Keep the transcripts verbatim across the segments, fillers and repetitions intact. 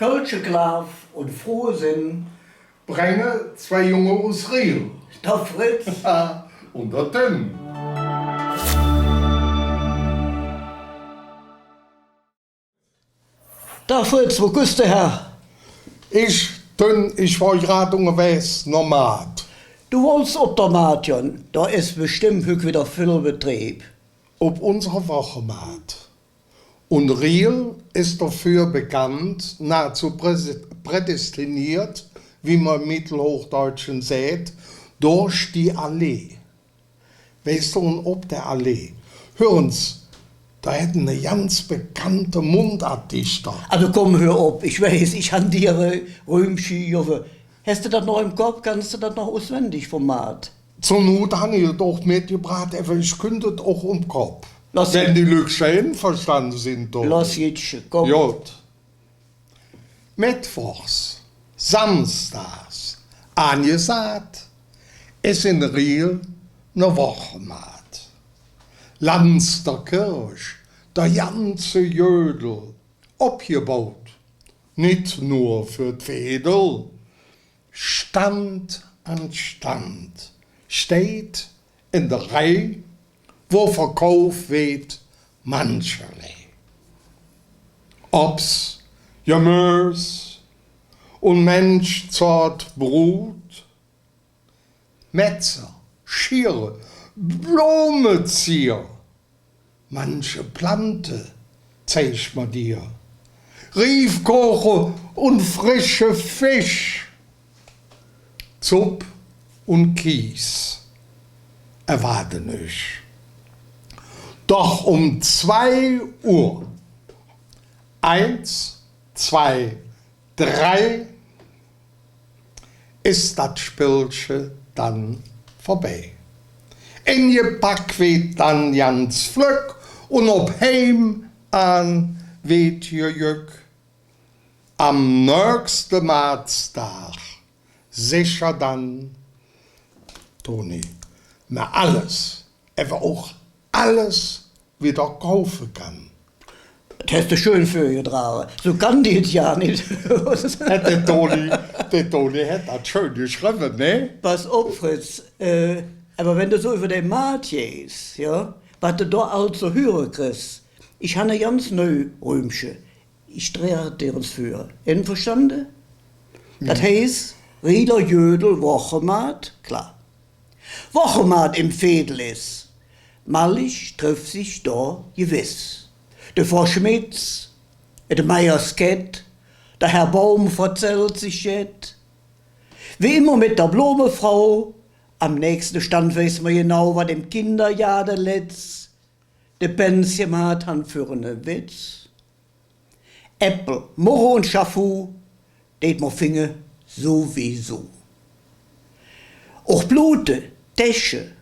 Kölsche Klaaf un frohe Senn bränge zwei Junge us Riehl. Der Fritz. Un der Tünn. Dag Fritz, wo küss de her? Ich, Tünn, ich wor grad ungerwägs noh Maat. Do wollts op der Maat gonn, do es bestemmp hügg widder vill Betrieb. Op unserer Wochemaat. Un Riehl es doför bekannt, nahezu präse-, prädestiniert, wie mer em Mittelhuhdeutsche säht, durch die Allee. Weiß de, un op der Allee, hür ens, do hät ene ganz bekannte Mundartdichter. Also kumm, hür op, ich weiß, ich han dir, äh, Rümche gegovve. Häs de dat noch em Kopp? Kanns de dat noch uswendig vum Maat? Zor Not han ich et och metgebraht, ävver ich künnt et och em Kopp. Loss, wenn die Lückcher enverstande sin, do. Loss, Jittche, kumm. God. Meddwochs, samsdags, aangesaht es en Riehl ne Wochemaat. Langs der Kirch der ganze Jödel, opgebaut nit nor för et Veedel, Stand an Stand steiht en der Reih, wo verkauf weed mancherlei. Obs, Gemös un Menschzoot, Brud, Metzer, Schiere, Blomezieher, manche Plante zeig mer dir. Rievkoche un frische Fesch, Zupp un Kis erwaade üch. Doch öm zwei Uhr, eins, zwei, drei, es dat Spillche dann vörbei. Engepack weed dann ganz flöck un op Heim aan weed gejöck. Am nächste Maatsdag secher dann, Toni, mer alles, ävver och alles widder kaufe kann. Dat häs de schön vürgedrage. Su kann die et jo nit. Hät der Toni, der Toni hät dat schön geschrevve, ne? Pass op, Fritz. Äh, ävver wann de su üvver der Maat geihs, jo, wat de do alsu hüre kriss. Ich han e ganz neu Rümche. Ich drääg et dir ens vür. Enverstande? Dat heiß, Rieler Jödel, Wochemaat, klor. Wochemaat em Veedel es, mallig treff sich do gewess. De Froschmitz, et Meiers Kett, der Herr Baum verzällt sich jet. Wie immer met der Blomefrau, am nächste Stand weiß mer genau, wat em Kindergaade letz de Pänz gemaht han för ene Wetz. Äppel, Murre un Schaffu, deit mer finge suwiesu. Och Blute, Täsche,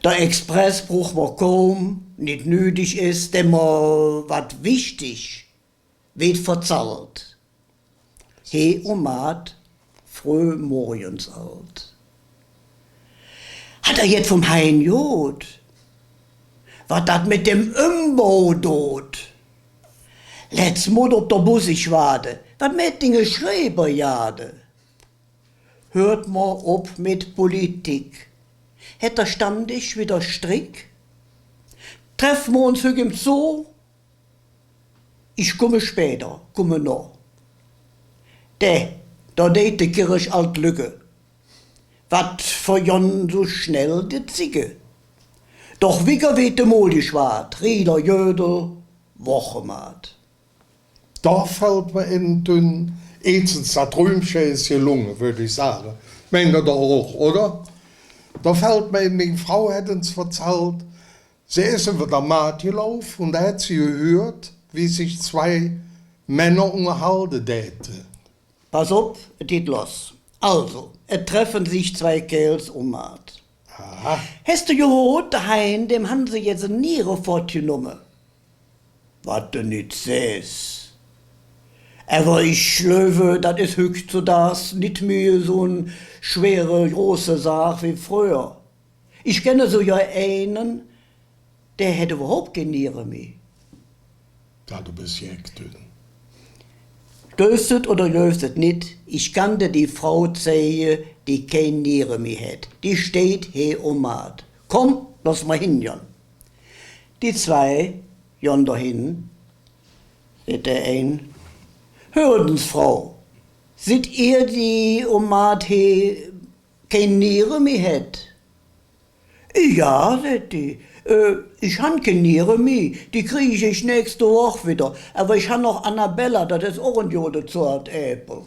der Express bruch mer kaum, nit nüdig es, däm mer wat wichtig weed verzallt. He om Maat fröh morgens ald. Hat ehr jet vum Hein gehoot? Wat dat met däm Ömbau deit? Letz Mol op der Bus ich waade, wat met dinge Schrebergaade? Hürt mer op met Politik. Hät der Stammdesch widder Strick? Treffe mer uns hügg em Zoo? Ich kumme späder, kumme noh. Dä, do deit de Kirch ald lügge. Wat vergonn su schnell de Zigge. Doch wigger weed de Mol geschwaad, Rieler Jödel, Wochemaat. Do fällt mer en, Tünn, eetstens, dat Rümche es gelunge, wöödt ich sage. Meint ehr doch och, oder? Do fällt mer en, ming Frau hät ens verzallt, se es üvver der Maat gelauf un do hät se gehürt, wie sich zwei Männer ungerhalde däte. Pass op, et geiht loss. Alsu, et treffe sich zwei Kääls om Maat. Aha. Häs de gehoot, der Hein, däm han se jetz en Niere fottgenomme? Wat de nit sähs. Ävver ich gläuve, dat es hüggzedags nit mih su en schwere, große Saach wie fröher. Ich kenne sugar eine, dä hät üvverhaup kein Niere mih. Jo, do bes jeck, Tünn. Gläuvs et oder gläuvs et nit, ich kann der die Frau zeige, die kein Niere mih hät. Die steiht he om Maat. Kumm, loss mer hingonn. Die zwei gonn dohin. Säht dä ein: Hürt ens, Frau, sidd ehr die om Maat he kein Niere mih hät? Jo, säht die, äh, ich han kein Niere mih, die krige ich nächste Woch widder. Ävver ich han noch Annabella, dat es och en gode Zoot Äppel.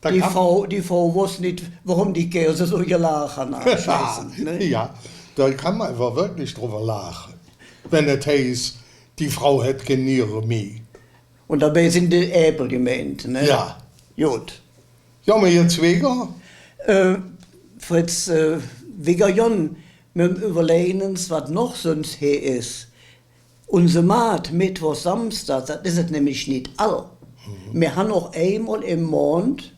Die Frau, die Frau woss nit, woröm die Kääl su gelaach han anschleeßend, ne? Jo, do kann mer ävver wirklich drüvver laache, wann et heiß, die Frau hät kein Niere mih. Un dobei sin die Äppel gemeint, ne? Jo. God. Jo, mer jetz wigger. Äh, Fritz, äh, wigger gonn, mer üvverläge uns, wat noch söns he es. Unse Maat, mittwochs, samstags, dat es et nämlich nit all. Mer han och eimol em Mond,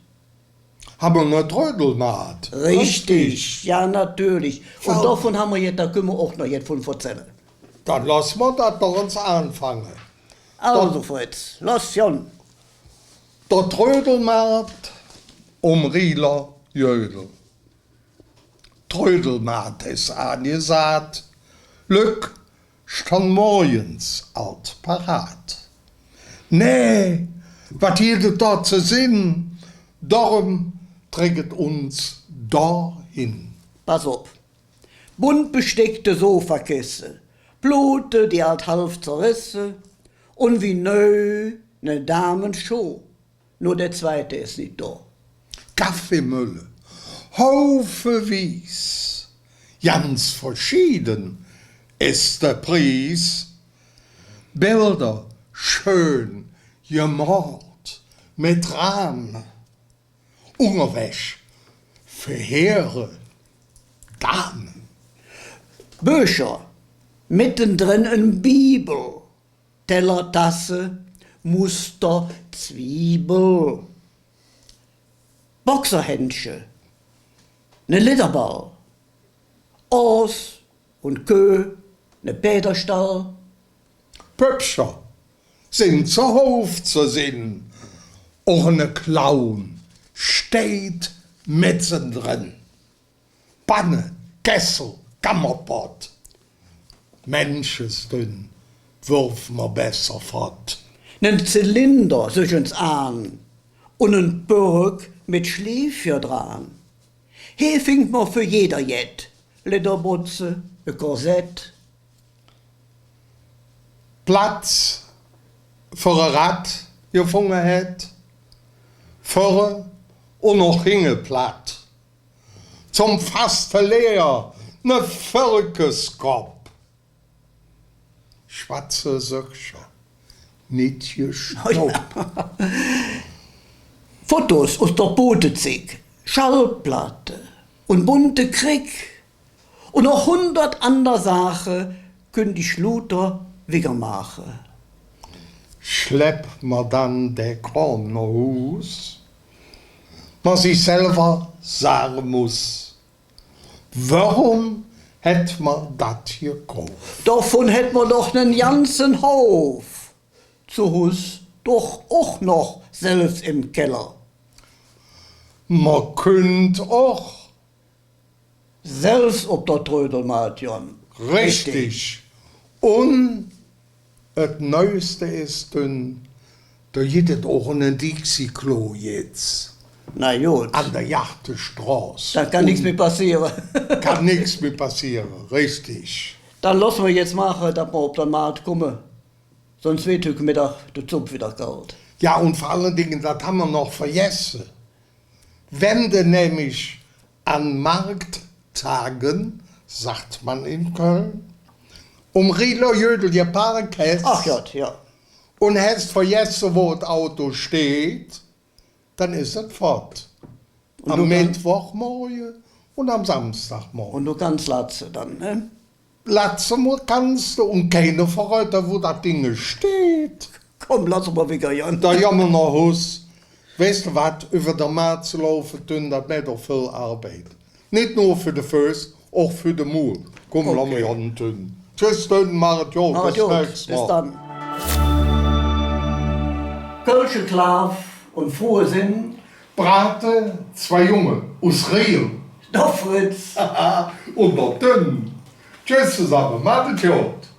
han mer ne Trödelmaat. Richtig, jo, natörlich. Un dovun han mer jetz, do künne mer och noch jetz vun verzälle. Dann loss mer dat doch ens aanfange. Alsu, Fritz, loss gonn. Der Trödelmaat om Rieler Jödel. Trödelmaat es aangesaht, Lück stonn morgens ald parat. Nä, wat gitt et do ze sinn, doröm trick et uns dohin. Pass op. Bunt besteckte Sofakesse, Plute, die ald halv zerresse, un wie neu ne Dameschoh. Nor der zweite es nit do. Kaffeemölle, haufewies, ganz verschiede es der Pries. Bilder schön gemolt met Rahm, Ungerwäsch för Hääre, Dame. Böcher, meddendren en Bibel, Teller, Tasse, Muster, Zwiebel. Boxerhändche, ne Ledderball, Oos un Köh, ne Päädestall. Pöppcher sin zohauv ze sinn, och ne Clown steiht meddendren. Panne, Kessel, Kammerpott. Menschesdünn, wörf mer besser fott. Nen Zylinder, süch ens aan, un en Peröck met Schlief hee dran. Hee fingk mer för jeder jet, Ledderbotze, e Korsett. Platz för e Rad gefunge hät, vörre un och hinge platt. Zom Fasteleer ne Völkeskopp. Schwatze Söckcher, nit gestopp. Oh jo. Fotos us der Putezigg, Schallplatte un bunte Krick. Un noch hundert ander Saache künnt ich luuter wigger maache. Schlepp mer dann der Krom noh Hus, mer sich selver sage muss, woröm hät mer dat gekoff? Dovun hät mer doch nen ganze Hoof zo Hus, doch och noch selvs em Keller. Mer künnt och selvs op der Trödelmaat gonn. Richtig. Un et Neueste es dünn, do gitt et och en Dixi-Klo jetz. Na god. An der Jachtestroß. Do kann nix mih passeere. Kann nix mih passeere, richtig. Dann loss mer jetz maache, dat mer op der Maat kumme. Söns weed hügg Meddag de Zupp widder kald. Jo, un vör alle Dinge, dat han mer noch vergesse. Wann de nämlich an Markttage, sagt man in Köln, om Rieler Jödel gepark häs, ach jo, jo, un häs vergesse, wo et Auto steiht, dann es et fott. Am Meddwochmorge un am Samsdagmorge. Un do kanns latze dann, ne? Latze mo-, kanns de un keine verrödde, wo dat Dinge steiht. Kumm, loss mer wigger gonn. Do gonn mer noh Hus. Weiß de wat, üvver der Maat ze laufe, dünn, dat mäht och vill Arbeid. Nit nor för de Föß, och för de Mul. Kumm, loss mer gonn, dünn. Tschüss, dünn, maach et god. Maach et god. Bes nächste Mol. Bes dann. Kölsche Klaaf Un frohe sin Brate, zwei Junge us Riem. Doch, Fritz. Un der Tim. Tschüss zesamme, maht et god.